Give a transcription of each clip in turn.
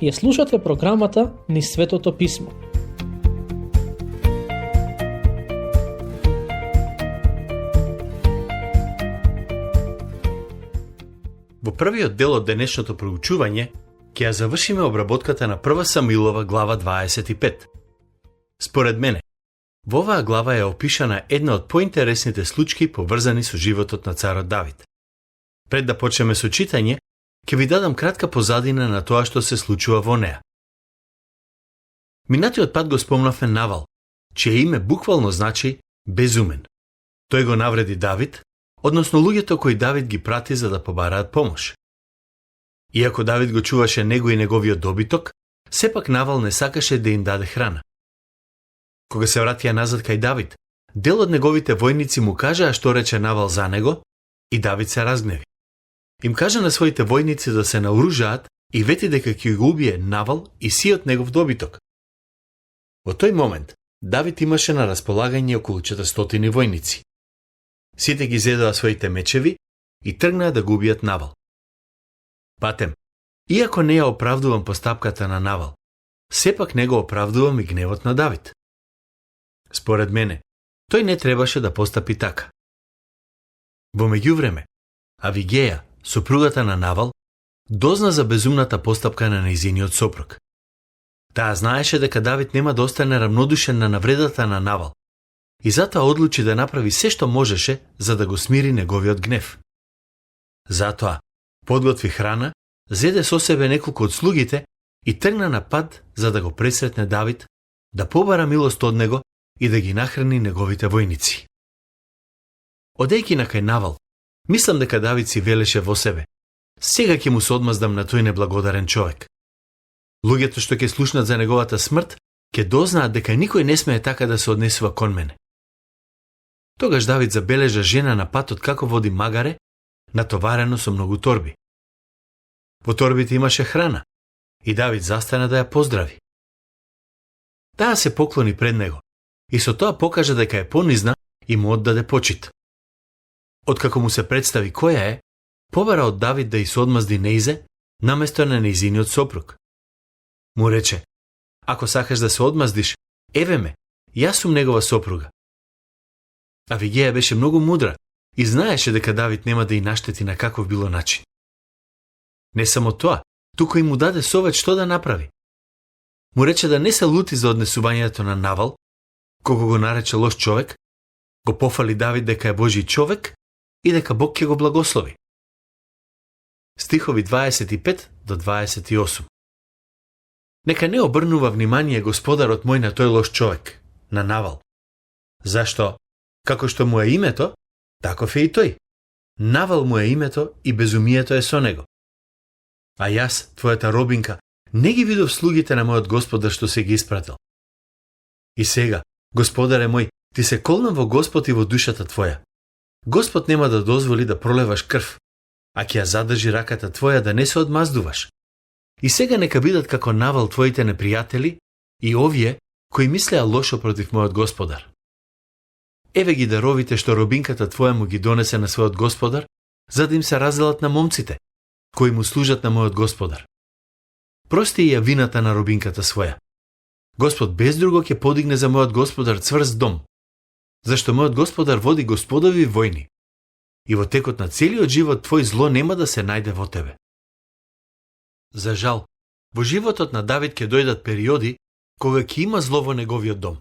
Ја слушате програмата Низ Светото Писмо. Во првиот дел од денешното проучување ќе ја завршиме обработката на 1 Самуилова глава 25. Според мене, во оваа глава е опишана една од поинтересните случаи поврзани со животот на царот Давид. Пред да почнеме со читање, ќе ви дадам кратка позадина на тоа што се случува во неа. Минатиот пат го спомнавме Навал, чие име буквално значи безумен. Тој го навреди Давид, односно луѓето кои Давид ги прати за да побараат помош. Иако Давид го чуваше него и неговиот добиток, сепак Навал не сакаше да им даде храна. Кога се вратија назад кај Давид, дел од неговите војници му кажаа што рече Навал за него и Давид се разгневи. Им кажа на своите војници да се наоружаат и вети дека ќе го убие Навал и сиот негов добиток. Во тој момент, Давид имаше на располагање околу 400 војници. Сите ги зедоа своите мечеви и тргнаа да го убијат Навал. Патем, иако не ја оправдувам постапката на Навал, сепак не го оправдувам и гневот на Давид. Според мене, тој не требаше да постапи така. Во меѓувреме, Авигеја, сопругата на Навал, дозна за безумната постапка на нејзиниот сопруг. Таа знаеше дека Давид нема да остане равнодушен на навредата на Навал и затоа одлучи да направи се што можеше за да го смири неговиот гнев. Затоа подготви храна, зеде со себе неколку од слугите и тргна на пат за да го пресретне Давид, да побара милост од него и да ги нахрани неговите војници. Одејќи на кај Навал, мислам дека Давид си велеше во себе: сега ќе му се одмаздам на тој неблагодарен човек. Луѓето што ќе слушнат за неговата смрт, ќе дознаат дека никој не смее така да се однесува кон мене. Тогаш Давид забележа жена на патот како води магаре, натоварено со многу торби. Во торбите имаше храна и Давид застана да ја поздрави. Таа се поклони пред него и со тоа покажа дека е понизна и му оддаде почит. Откако му се представи која е, побара од Давид да и се одмазди нејзе, наместо на нејзиниот сопруг. Му рече: ако сакаш да се одмаздиш, еве ме, јас сум негова сопруга. Авигеја беше многу мудра и знаеше дека Давид нема да и наштети на каков било начин. Не само тоа, туку и му даде совет што да направи. Му рече да не се лути за однесувањето на Навал, кога го нарече лош човек, го пофали Давид дека е Божи човек и дека Бог ќе го благослови. Стихови 25 до 28. Нека не обрнува внимание господарот мој на тој лош човек, на Навал. Зашто? Како што му е името, таков е и тој. Навал му е името и безумието е со него. А јас, твојата робинка, не ги видов слугите на мојот господар што се ги испратил. И сега, господаре мој, ти се колнам во Господ и во душата твоја. Господ нема да дозволи да пролеваш крв, а ќе ја задржи раката твоја да не се одмаздуваш. И сега нека бидат како Навал твоите непријатели и овие кои мислеа лошо против мојот господар. Еве ги даровите што робинката твоја му ги донесе на својот господар, за да им се разделат на момците, кои му служат на мојот господар. Прости ја вината на робинката своја. Господ без друго ќе подигне за мојот господар цврст дом, зашто мојот господар води господови војни. И во текот на целиот живот твој зло нема да се најде во тебе. За жал, во животот на Давид ќе дојдат периоди кога ќе има зло во неговиот дом.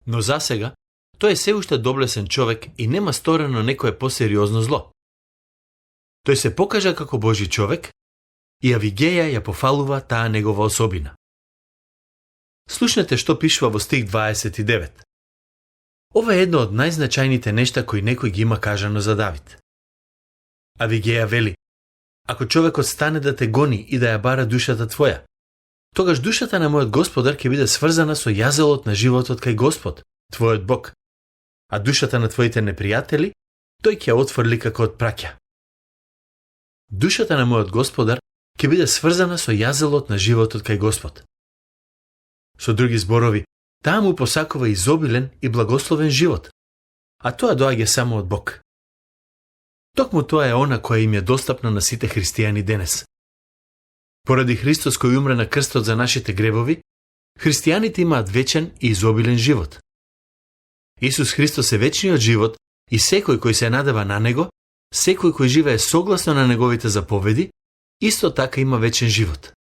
Но засега, тој е се уште доблесен човек и нема сторено некое посериозно зло. Тој се покажа како Божи човек и Авигеја ја пофалува таа негова особина. Слушнете што пишува во стих 29. Ова е едно од најзначајните нешта кои некој ги има кажано за Давид. Авигеја вели: ако човекот стане да те гони и да ја бара душата твоја, тогаш душата на мојот господар ќе биде сврзана со јазелот на животот кај Господ, твојот Бог, а душата на твоите непријатели тој ќе ја отфрли како од праќа. Душата на мојот господар ќе биде сврзана со јазелот на животот кај Господ. Со други зборови, таа му посакува изобилен и благословен живот, а тоа доаѓа само од Бог. Токму тоа е она која им е достапна на сите христијани денес. Поради Христос кој умре на крстот за нашите гребови, христијаните имаат вечен и изобилен живот. Исус Христос е вечниот живот и секој кој се надева на Него, секој кој живее согласно на Неговите заповеди, исто така има вечен живот.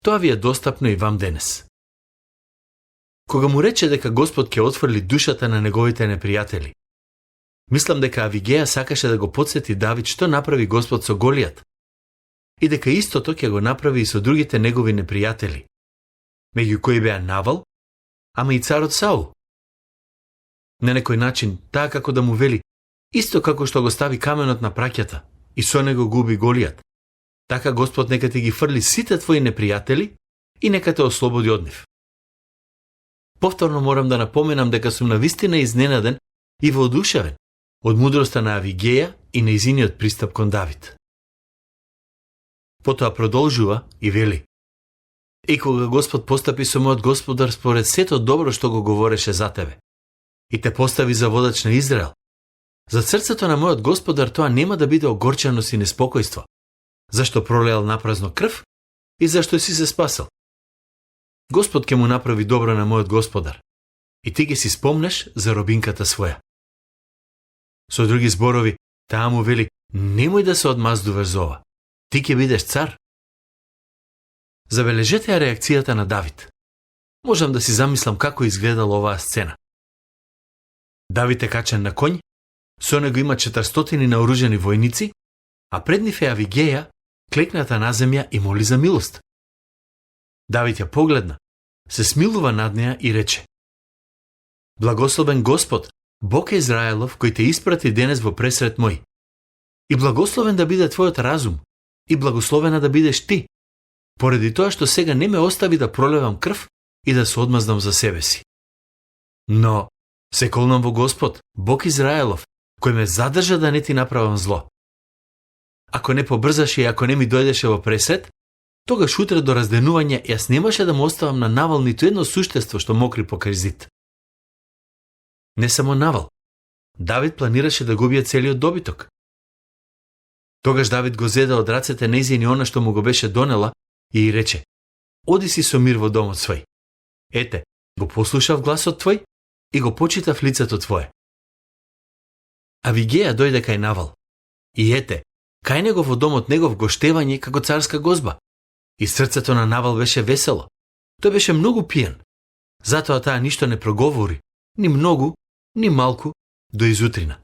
Тоа ви е достапно и вам денес. Кога му рече дека Господ ќе отфрли душата на неговите непријатели, мислам дека Авигеја сакаше да го потсети Давид што направи Господ со Голијат и дека истото ќе го направи и со другите негови непријатели, меѓу кои беа Навал, ама и царот Саул. На некој начин, таа како да му вели, исто како што го стави каменот на праќата и со него го уби Голијат, така Господ нека ти ги фрли сите твои непријатели и нека те ослободи од нив. Повторно морам да напоменам дека сум навистина изненаден и воодушевен од мудроста на Авигеја и нејзиниот пристап кон Давид. Потоа продолжува и вели: И кога Господ постапи со мојот Господар според сето добро што го говореше за тебе, и те постави за водач на Израел, за срцето на мојот Господар тоа нема да биде огорченост и неспокојство, зашто пролеал напразно крв и зашто си се спасал. Господ ќе му направи добро на мојот Господар и ти ќе си спомнеш за робинката своја. Со други зборови, таа му вели: немој да се одмаздуваш за ова. Ти ќе бидеш цар. Забележете ја реакцијата на Давид. Можам да си замислам како изгледала оваа сцена. Давид е качен на коњ, со него има 400 наоружени војници, а пред нив е Авигеја, клекната на земја и моли за милост. Давид ја погледна, се смилува над неа и рече: Благословен Господ, Бог Израелов, кој те испрати денес во пресред мој. И благословен да биде твојот разум, и благословена да бидеш ти, поради тоа што сега не ме остави да пролевам крв и да се одмаздам за себе си. Но се колнам во Господ, Бог Израелов, кој ме задржа да не ти направам зло. Ако не побрзаше и ако не ми дојдеше во пресред, тогаш утре до разденување јас немаше да му оставам на Навал ниту едно суштество што мокри покрај зид. Не само Навал. Давид планираше да го убие целиот добиток. Тогаш Давид го зеде од рацете нејзини она што му го беше донела и рече: Оди си со мир во домот свој. Ете, го послушав гласот твој и го почитав лицето твое. Авигеја дојде кај Навал. И ете, кај него во домот негов гоштевање како царска гозба. И срцето на Навал беше весело. Тој беше многу пиен. Затоа таа ништо не проговори, ни многу, ни малку, до изутрина.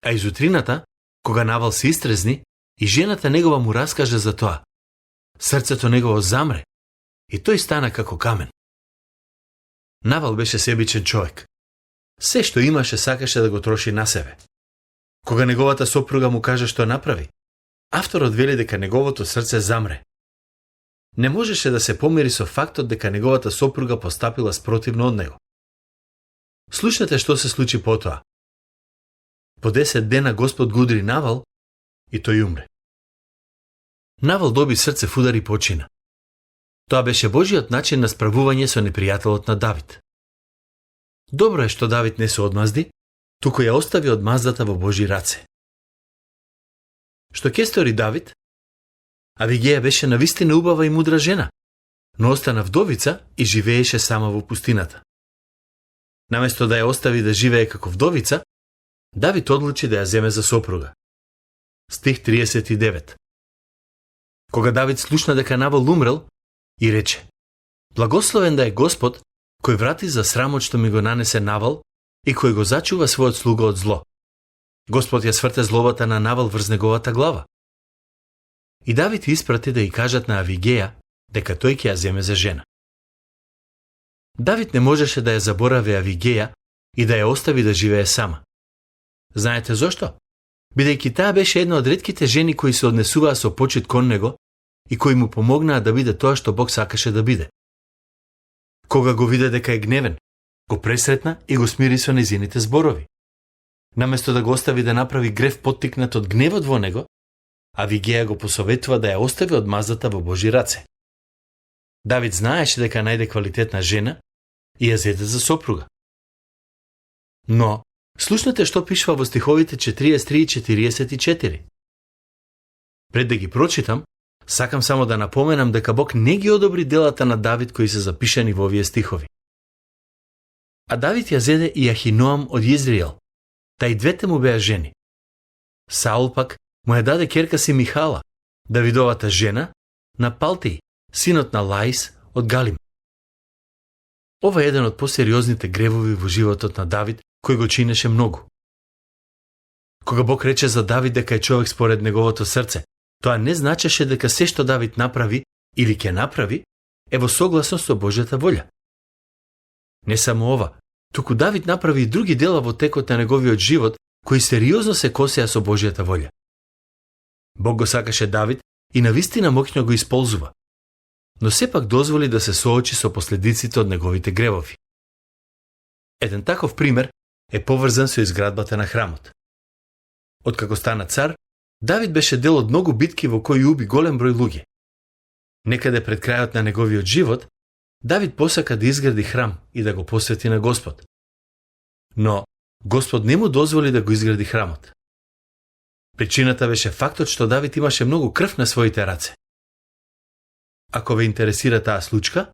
А изутрината, кога Навал се истрезни, и жената негова му раскаже за тоа, срцето негово замре, и тој стана како камен. Навал беше себичен човек. Се што имаше сакаше да го троши на себе. Кога неговата сопруга му каже што направи, авторот вели дека неговото срце замре. Не можеше да се помири со фактот дека неговата сопруга постапила спротивно од него. Слушнете што се случи потоа. По 10 дена Господ гудри Навал и тој умре. Навал доби срце удар и почина. Тоа беше Божиот начин на справување со непријателот на Давид. Добро е што Давид не се одмазди, туку ја остави одмаздата во Божи раце. Што ќе стори Давид? Авигеја беше навистина убава и мудра жена, но остана вдовица и живееше сама во пустината. Наместо да ја остави да живее како вдовица, Давид одлучи да ја земе за сопруга. Стих 39. Кога Давид слушна дека Навал умрел, и рече: Благословен да е Господ, кој врати за срамот што ми го нанесе Навал и кој го зачува својот слуга од зло. Господ ја сврте злобата на Навал врз неговата глава. И Давид испрати да ја кажат на Авигеја дека тој ќе ја земе за жена. Давид не можеше да ја заборави Авигеја и да ја остави да живее сама. Знаете зошто? Бидејќи таа беше една од ретките жени кои се однесуваа со почит кон него и кои му помогнаа да биде тоа што Бог сакаше да биде. Кога го виде дека е гневен, го пресретна и го смири со нејзините зборови. Наместо да го остави да направи грев поттикнат од гневот во него, Авигеја го посоветува да ја остави одмаздата во Божи раце. Давид знаеше дека најде квалитетна жена и ја зеде за сопруга. Но, слушнете што пишува во стиховите 43 и 44. Пред да ги прочитам, Сакам само да напоменам дека Бог не ги одобри делата на Давид кои се запишани во овие стихови. А Давид ја зеде и Ахиноам од Израел, та и двете му беа жени. Саул пак му ја даде ќерка си Михала, Давидовата жена, на Палтеј, синот на Лаис од Галим. Ова е еден од посериозните гревови во животот на Давид, кој го чинеше многу. Кога Бог рече за Давид дека е човек според неговото срце, тоа не значеше дека се што Давид направи или ќе направи е во согласност со Божјата волја. Не само ова, туку Давид направи и други дела во текот на неговиот живот кои сериозно се косеа со Божјата волја. Бог го сакаше Давид и навистина моќно го исползува, но сепак дозволи да се соочи со последиците од неговите гревови. Еден таков пример е поврзан со изградбата на храмот. Откако стана цар, Давид беше дел од многу битки во кои уби голем број луѓе. Некаде пред крајот на неговиот живот, Давид посака да изгради храм и да го посвети на Господ. Но Господ не му дозволи да го изгради храмот. Причината беше фактот што Давид имаше многу крв на своите раце. Ако ве интересира таа случка,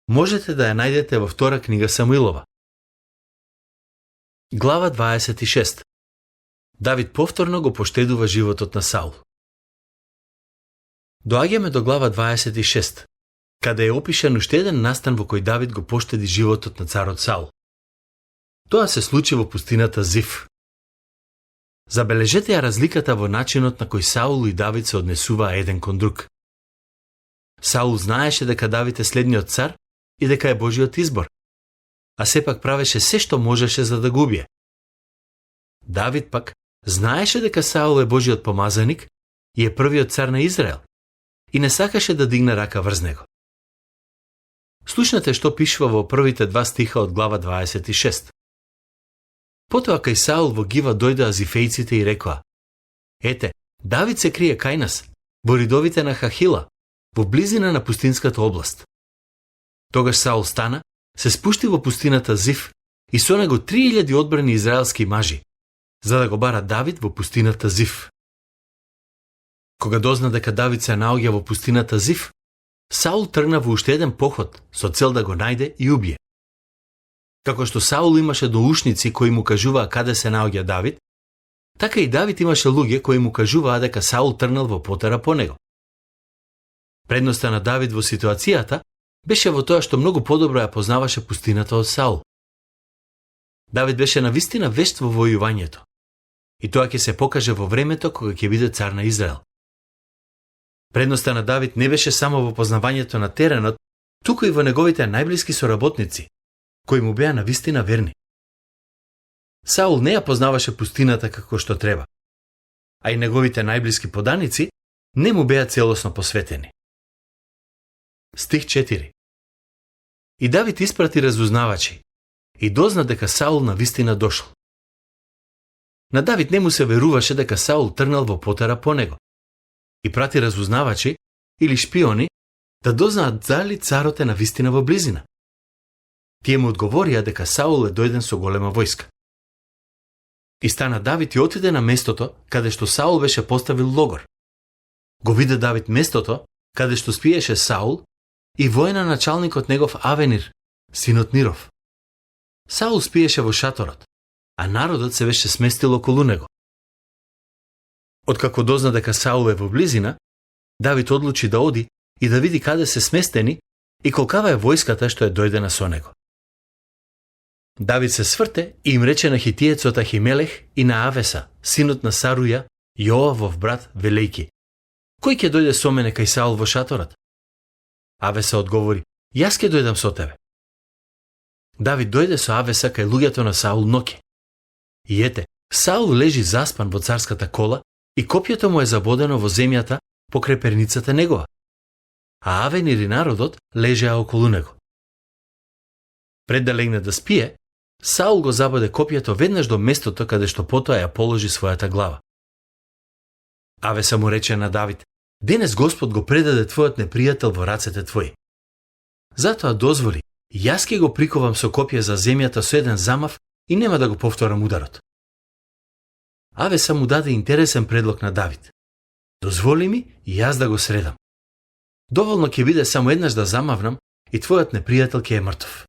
можете да ја најдете во втора книга Самуилова. Глава 26. Давид повторно го поштедува животот на Саул. Доаѓаме до глава 26, каде е опишан уште еден настан во кој Давид го поштеди животот на царот Саул. Тоа се случи во пустината Зиф. Забележете ја разликата во начинот на кој Саул и Давид се однесуваа еден кон друг. Саул знаеше дека Давид е следниот цар и дека е Божиот избор, а сепак правеше се што можеше за да го убие. Давид пак знаеше дека Саул е Божиот помазаник и е првиот цар на Израел и не сакаше да дигне рака врз него. Слушнете што пишува во првите два стиха од глава 26. Потоа кај Саул во Гива дојдоа зифејците и рекоа: Ете, Давид се крие кај нас, во ридовите на Хахила, во близина на пустинската област. Тогаш Саул стана, се спушти во пустината Зиф и со него 3000 одбрани израелски мажи, за да го бара Давид во пустината Зиф. Кога дозна дека Давид се наоѓа во пустината Зиф, Саул тргна во уште еден поход со цел да го најде и убие. Како што Саул имаше доушници кои му кажуваа каде се наоѓа Давид, така и Давид имаше луѓе кои му кажуваа дека Саул тргнал во потера по него. Предноста на Давид во ситуацијата беше во тоа што многу подобро ја познаваше пустината од Саул. Давид беше навистина вешт во војувањето. И тоа ќе се покаже во времето кога ќе биде цар на Израел. Предноста на Давид не беше само во познавањето на теренот, туку и во неговите најблиски соработници, кои му беа навистина верни. Саул не ја познаваше пустината како што треба, а и неговите најблиски поданици не му беа целосно посветени. Стих 4. И Давид испрати разузнавачи и дозна дека Саул навистина дошол. На Давид не му се веруваше дека Саул тргнал во потера по него и прати разузнавачи или шпиони да дознаат дали царот е навистина во близина. Тие му одговорија дека Саул е дојден со голема војска. И стана Давид и отиде на местото каде што Саул беше поставил логор. Го виде Давид местото каде што спиеше Саул и војна началникот негов Авенир, синот Ниров. Саул спиеше во шаторот, а народот се беше сместил околу него. Откако дозна дека Саул е во близина, Давид одлучи да оди и да види каде се сместени и колкава е војската што е дојдена со него. Давид се сврте и им рече на хитиецот Ахимелех и на Авеса, синот на Саруја, Јоавов брат, велејки: Кој ќе дојде со мене кај Саул во шаторот? Авеса одговори: Јас ќе дојдам со тебе. Давид дојде со Авеса кај луѓето на Саул ноќе. И ете, Саул лежи заспан во царската кола и копјето му е забодено во земјата покрај перницата негова, а Авенир и народот лежеа околу него. Пред да легне да спие, Саул го забоде копјето веднаш до местото каде што потоа ја положи својата глава. Авеса му рече на Давид: Денес Господ го предаде твојот непријател во рацете твои. Затоа дозволи, јас ќе го приковам со копје за земјата со еден замав и нема да го повторам ударот. Авеса му даде интересен предлог на Давид: Дозволи ми и јас да го средам. Доволно ќе биде само еднаш да замавнам и твојот непријател ќе е мртов.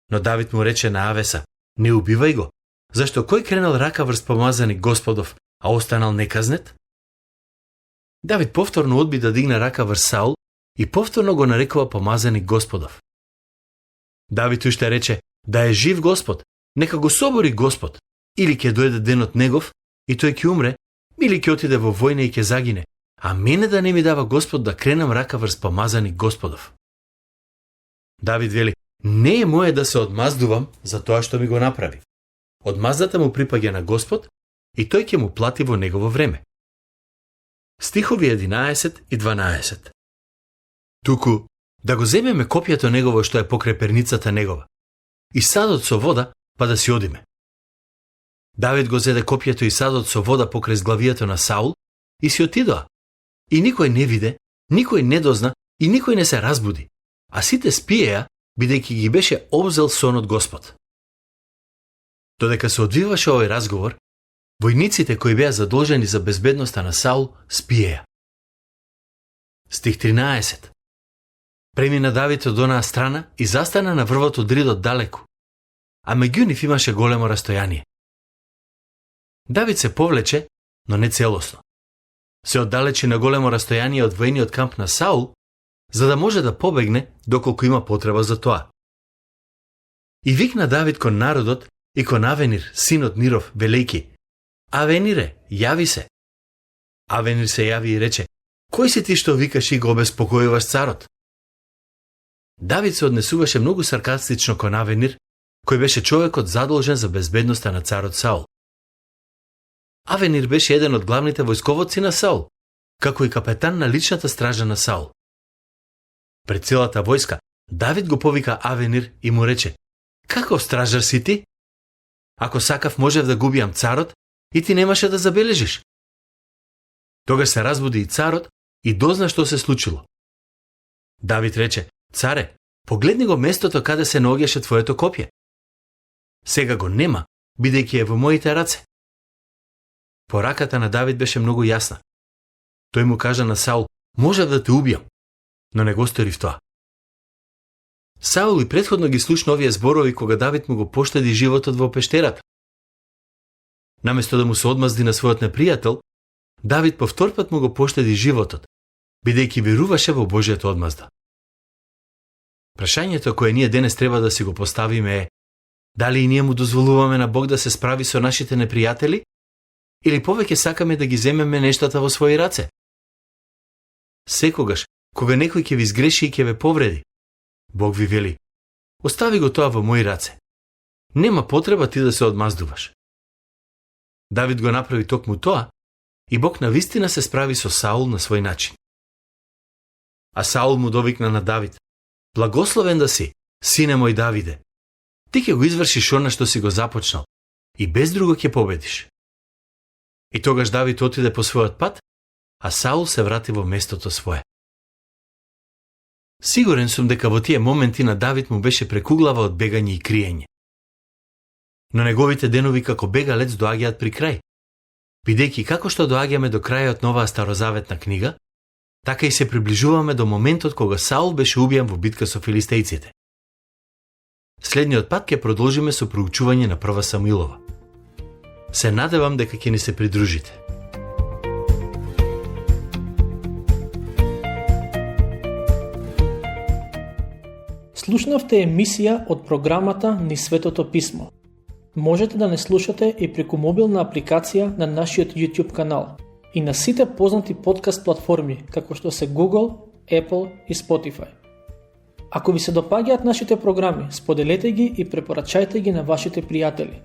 Но Давид му рече на Авеса: не убивај го, зашто кој кренал рака врз помазаник Господов, а останал неказнет? Давид повторно одби да дигне рака врз Саул и повторно го нарекува помазаник Господов. Давид уште рече: да е жив Господ, нека го собори Господ, или ќе дојде денот негов и тој ќе умре, или ќе отиде во војна и ќе загине, а мене да не ми дава Господ да кренам рака врз помазаник Господов. Давид вели: не е мое да се одмаздувам за тоа што ми го направи. Одмаздата му припаѓа на Господ и тој ќе му плати во негово време. Стихови 11 и 12. Туку да го земеме копјето негово што е покрај перницата негова и садот со вода, па да си одиме. Давид го зеде копјето и садот со вода покрај зглавието на Саул и си отидоа. И никој не виде, никој не дозна и никој не се разбуди, а сите спиеа, бидејќи ги беше обзел сонот Господ. Додека се одвиваше овој разговор, војниците кои беа задолжени за безбедноста на Саул спиеа. Стих 13. Премина Давид од онаа страна и застана на врвот од ридот далеку, а меѓу нив имаше големо растојание. Давид се повлече, но не целосно. Се оддалечи на големо растојание од војниот камп на Саул, за да може да побегне доколку има потреба за тоа. И викна Давид кон народот и кон Авенир, синот Ниров, велејки: Авенире, јави се. Авенир се јави и рече: кој си ти што викаш и го обеспокојуваш царот? Давид се однесуваше многу саркастично кон Авенир, кој беше човекот задолжен за безбедноста на царот Саул. Авенир беше еден од главните војсковоци на Саул, како и капетан на личната стража на Саул. Пред целата војска, Давид го повика Авенир и му рече: каков стражар си ти? Ако сакав, можев да го убијам царот и ти немаше да забележиш. Тогаш се разбуди и царот и дозна што се случило. Давид рече: царе, погледни го местото каде се наоѓаше твоето копје. Сега го нема, бидејќи е во моите раце. Пораката на Давид беше многу јасна. Тој му кажа на Саул: можев да те убијам, но не го сторив тоа. Саул и претходно ги слушна овие зборови кога Давид му го поштеди животот во пештерата. Наместо да му се одмазди на својот непријател, Давид повторпат му го поштеди животот, бидејќи веруваше во Божјата одмазда. Прашањето кое ние денес треба да си го поставиме е: дали и ние му дозволуваме на Бог да се справи со нашите непријатели, или повеќе сакаме да ги земеме нештата во своји раце? Секогаш, кога некој ќе ви сгреши и ќе ве повреди, Бог ви вели: остави го тоа во мои раце. Нема потреба ти да се одмаздуваш. Давид го направи токму тоа и Бог навистина се справи со Саул на свој начин. А Саул му довикна на Давид: благословен да си, сине мој Давиде. Ти ќе го извршиш она што си го започнал и без друго ќе победиш. И тогаш Давид отиде по својот пат, а Саул се врати во местото свое. Сигурен сум дека во тие моменти на Давид му беше прекуглава од бегање и криење. Но неговите денови како бегалец доаѓаат при крај. Бидејќи како што доаѓаме до крајот на оваа старозаветна книга, така и се приближуваме до моментот кога Саул беше убијан во битка со филистејците. Следниот пат ќе продолжиме со проучување на Прва Самуилова. Се надевам дека ќе ни се придружите. Слушнавте емисија од програмата Низ Светото Писмо. Можете да не слушате и преку мобилна апликација на нашиот YouTube канал и на сите познати подкаст платформи како што се Google, Apple и Spotify. Ако ви се допаѓаат нашите програми, споделете ги и препорачајте ги на вашите пријатели.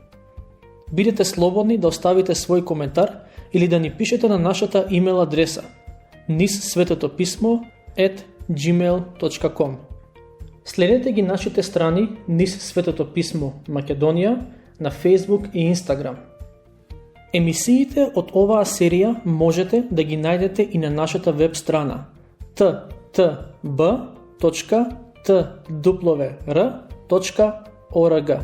Бидете слободни да оставите свој коментар или да ни пишете на нашата имейл адреса nizsvetotopисmo@gmail.com. Следете ги нашите страни Низ Светото Писмо Македонија на Facebook и Instagram. Емисиите од оваа серија можете да ги најдете и на нашата веб страна ttb.twr.org.